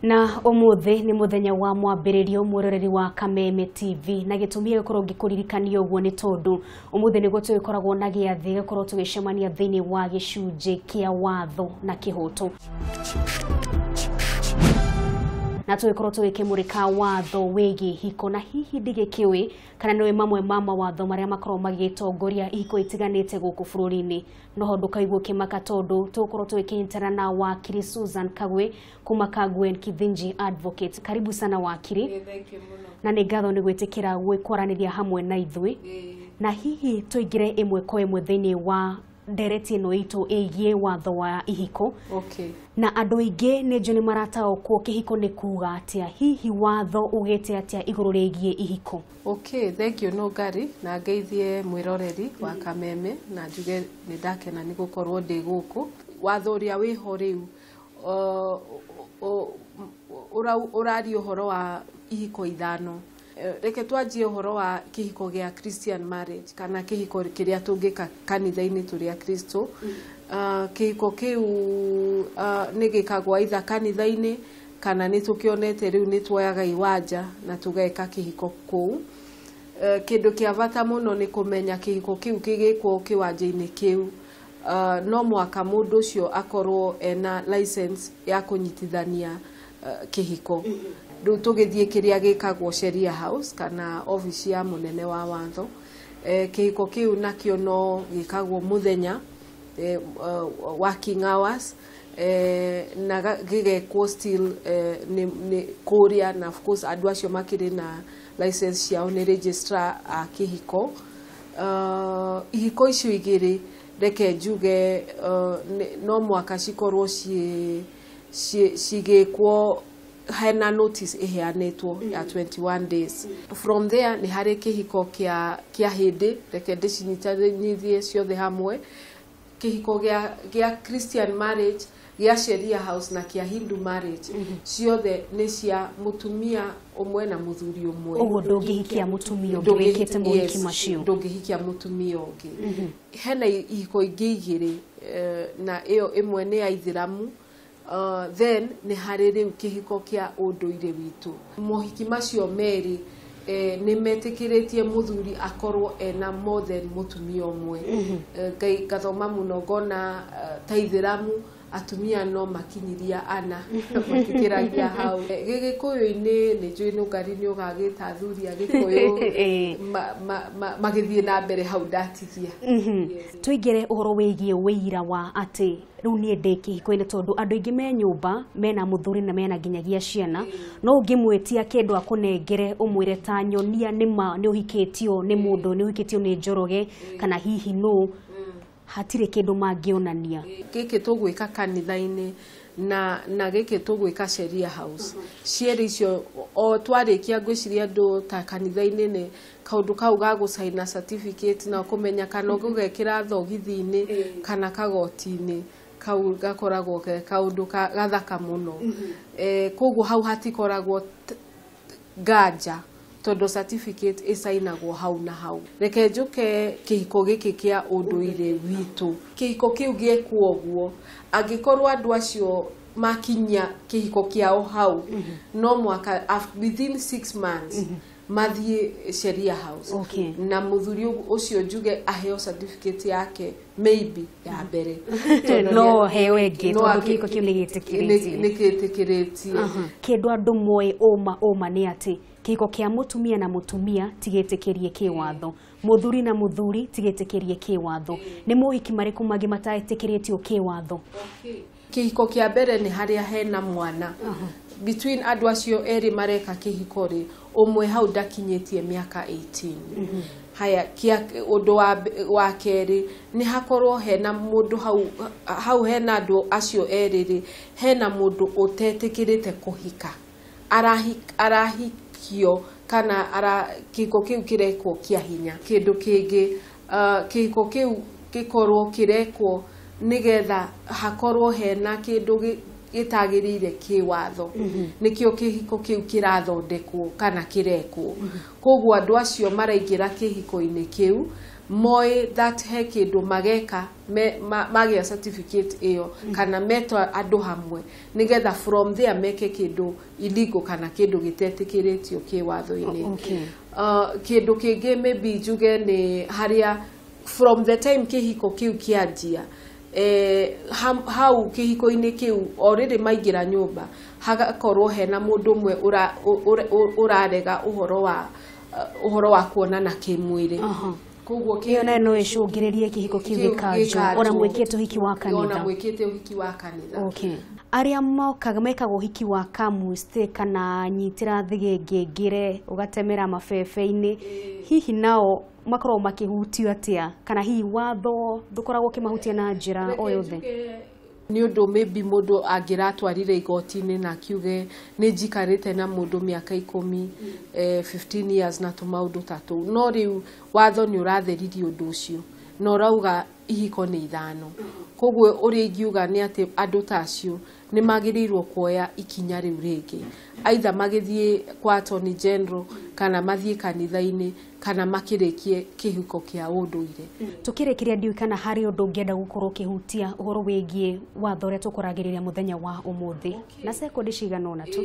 Na umuthi ni muthenya wa mwambiririo mwiroreri wa Kameme TV na gitumia gikorwo ngikuririkania uguo ni tondu umuthi niguo tugikoragwo na giathi gikorwo tugicemania thiini wa gicunji kia watho na kihoto na tugikorwo tugikimurika watho wigie ihiko na hihi ndigikiwi kana niwe mamwe ma mawatho maria makorwo magitongoria ihiko itiganite guku bururi-ini noho ndukaigwo kimaka tondu tugukorwo tugikinyitana na wakiri Susan Kagwe kuma Kagwe Kithinji Advocate. Karibu sana wakiri. Thank you muno. Na nĩ ngatho nĩ gwĩtĩkĩra gwĩkwaranĩria hamwe na ithuĩ. Na hihi tũingĩre ĩmwe kwa ĩmwe thĩinĩ wa ndereti ĩno itũ ĩgiĩ watho wa ihiko. Okay. Na andũ aingĩ nĩ njũĩ nĩ marataũkwo kĩhiko nĩ kuga atĩa, hihi watho ugĩte atĩa igũrũ rĩgiĩ ihiko? Okay, thank you Nũngari, na ngeithie mwĩroreri wa Kameme na njuge nĩ ndakena nĩ gũkorwo ndĩ gũkũ. Watho ũrĩa wĩho rĩu ũraria ũhoro wa ihiko ithano. Reke twanjie ũhoro wa kĩhiko gĩa Christian marriage kana kĩhiko kĩrĩa tũngĩka kanitha-inĩ tũrĩ a Kristo. Kĩhiko kĩu nĩ gĩkagwo either kanitha-inĩ kana nĩ tũkĩonete rĩu nĩ tuoyaga iwanja na tũgeka kĩhiko kũu. Kĩndũ kĩa bata mũno nĩ kũmenya kĩhiko kĩu kĩgĩkwo kĩwanja-inĩ kĩu. No mwaka mũndũ ũcio akorwo ena license ya kũnyitithania kĩhiko. Rĩu tũgĩthiĩ kĩrĩa gĩkagwo Sheria House kana obici ya mũnene wa watho. Kĩhiko kĩu nakĩo no gĩkagwo mũthenya working hours na gĩgekwo still nĩ kũrĩa, na of course andũ acio makĩrĩ na license ciao nĩ registrar a kĩhiko. Ihiko icio igĩrĩ reke njuge no mwaka cikorwo cigĩkwo hena notice iheanĩtwo ya 21 days. From there nĩ harĩ kĩhiko kĩa hĩndĩ, reke ndĩcinyitanithie ciothe hamwe. Kĩhiko gĩa Christian marriage, gĩa Sheria House na kĩa Hindu marriage, ciothe nĩ cia mũtumia ũmwe na mũthuri ũmwe. Ũguo ndũngĩhikia mũtumia ũngĩ wĩkĩte mohiki macio. Ndũngĩhikia mũtumia ũngĩ. Hena ihiko ingĩ igĩrĩ, na ĩyo ĩmwe nĩ ya Ithĩramu. Then nĩ harĩ rĩu kĩhiko kĩa ũndũire witũ. Mohiki macio merĩ nĩ metĩkĩrĩtie mũthuri akorwo ena more than mũtumia ũmwe. Ngai ngathoma mũno ngona ta Ithĩramu atumia no makinyiria ana matikĩragia hau. Gĩgĩkũyũ-inĩ nĩ njũĩ Nũngari nĩ ũgagĩta athuri a Gĩkũyũ magĩthiĩ na mbere hau ndatigia. Tũingĩre ũhoro wĩgiĩ wĩira wa atĩ rĩu niĩ ndĩ kĩhiko-inĩ tondũ andũ aingĩ me nyũmba mena mũthuri na mena nginyagia ciana, no ũngĩmwĩtia kĩndũ akũnengere ũmwĩre ta nyonia nĩma nĩ ũhikĩtio nĩ mũndũ, nĩ ũhikĩtio nĩ Njoroge kana hihi nũ, hatirĩ kĩndũ mangĩonania. Gĩkĩ tũgwĩka kanitha-inĩ na gĩkĩ tũgwĩka Sheria House. Cierĩ icio o twarĩkia ngwĩciria andũ ta kanitha-inĩ nĩ kaũndũ kau ga gũcaina certificate na kũmenya kana ũgũgekĩra thogithi-inĩ kana kagoti-inĩ, kau gakoragwo ke kaũndũ gathaka mũno. Koguo hau hatikoragwo nganja tondũ certificate ĩcainagwo hau na hau. Reke njũke kĩhiko gĩkĩ kĩa ũndũire witũ. Kĩhiko kĩu gĩekwo ũguo, angĩkorwo andũ acio makinyia kĩhiko kĩao hau, no mwaka within 6 months mathiĩ Sheria House. Na mũthuri ũcio njuge aheo certificate yake maybe ya mbere. No heo ĩngĩ tondũ kĩhiko kĩu nĩ gĩtĩkĩrĩtie. Nĩ gĩtĩkĩrĩtie. Kĩndũ andũ moĩ ũma ũma nĩ atĩ kĩhiko kĩa mũtumia na mũtumia ti gĩtĩkĩrie kĩwatho, mũthuri na mũthuri ti gĩtĩkĩrie kĩwatho. Nĩ mohiki marĩkũ mangĩ matetĩkĩrĩtio kĩwatho? Kĩhiko kĩa mbere nĩ harĩa hena mwana. Between andũ acio erĩ mareka kĩhiko rĩ, ũmwe hau ndakinyĩtie mĩaka 18. Haya, ũndũ wa kerĩ nĩ hakorwo hena mũndũ hau hena andũ acio erĩ rĩ, hena mũndũ ũtetĩkĩrĩte kũhika, arahikio kana kĩhiko kĩu kĩrekwo kĩa hinya. Kĩndũ kĩngĩ, kĩhiko kĩu gĩkorwo kĩrekwo nĩgetha hakorwo hena kĩndũ gĩtagĩrĩire kĩwatho nĩkĩo kĩhiko kĩu kĩrathondekwo kana kĩrekwo. Koguo andũ acio maraingĩra kĩhiko-inĩ kĩu moĩ that he kĩndũ mageka magĩa certificate ĩyo kana metwa andũ hamwe nĩgetha from there meke kĩndũ illegal kana kĩndũ gĩtetĩkĩrĩtio kĩwatho-inĩ. Kĩndũ kĩngĩ maybe njuge nĩ harĩa from the time kĩhiko kĩu kĩanjia, hau kĩhiko-inĩ kĩu already maingĩra nyũmba hagakorwo hena mũndũ ũmwe ũrarega ũhoro wa kuonana kĩmwĩrĩ. Koguo ĩyo nayo no ĩcũngĩrĩrie kĩhiko kĩu gĩkanjwo ona mwĩkĩte ũhiki wa kanitha. Ona mwĩkĩte ũhiki wa kanitha. Okay. Arĩa mokaga mekaga ũhiki wa kamwĩstĩ kana nyitĩra thĩgĩngĩ ngĩre ũgatemera mabebe-inĩ, hihi nao makoragwo makĩhutio atĩa kana hihi watho ndũkoragwo ũkĩmahutia na njĩra o yothe? Nĩ ũndũ maybe mũndũ angĩratwarire igoti-inĩ na akiuge nĩ njikarĩte na mũndũ mĩaka 10, 15 years na tũmaũndũ ta tũu, no rĩu watho nĩ ũratheririe ũndũ ũcio na ũrauga ihiko nĩ 5. Koguo ũrĩa ingiuga nĩ atĩ andũ ta acio nĩ magĩrĩirwo kuoya ikinya rĩu rĩngĩ, either magĩthiĩ kwa Attorney General kana mathiĩ kanitha-inĩ kana makĩrĩkie kĩhiko kĩa ũndũire. Tũkĩrĩkĩria ndiũĩ kana harĩ ũndũ ũngĩenda gũkorwo ũkĩhutia ũhoro wĩgiĩ watho ũrĩa tũkũragĩrĩria mũthenya wa ũmũthĩ na sekondi cigana ũna tu.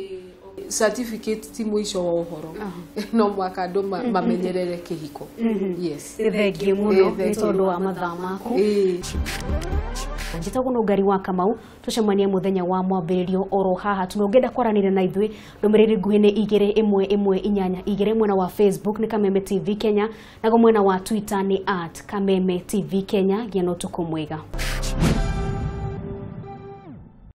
Certificate ti mũico wa ũhoro, no mwaka andũ mamenyerere kĩhiko. Yes. Nĩ thengiũ mũno nĩ tondũ wa mathaa maku. Njĩtagwo Nũngari wa Kamau, tũcemanie mũthenya wa mwambĩrĩrio oro haha. Tu ũngĩenda kwaranĩria na ithuĩ ndũmĩrĩri nguhĩ nĩ 21182 mwena wa Facebook nĩ Kameme TV Kenya, naguo mwena wa Twitter nĩ @KamemeTV Kenya. Gĩa na ũtukũ mwega.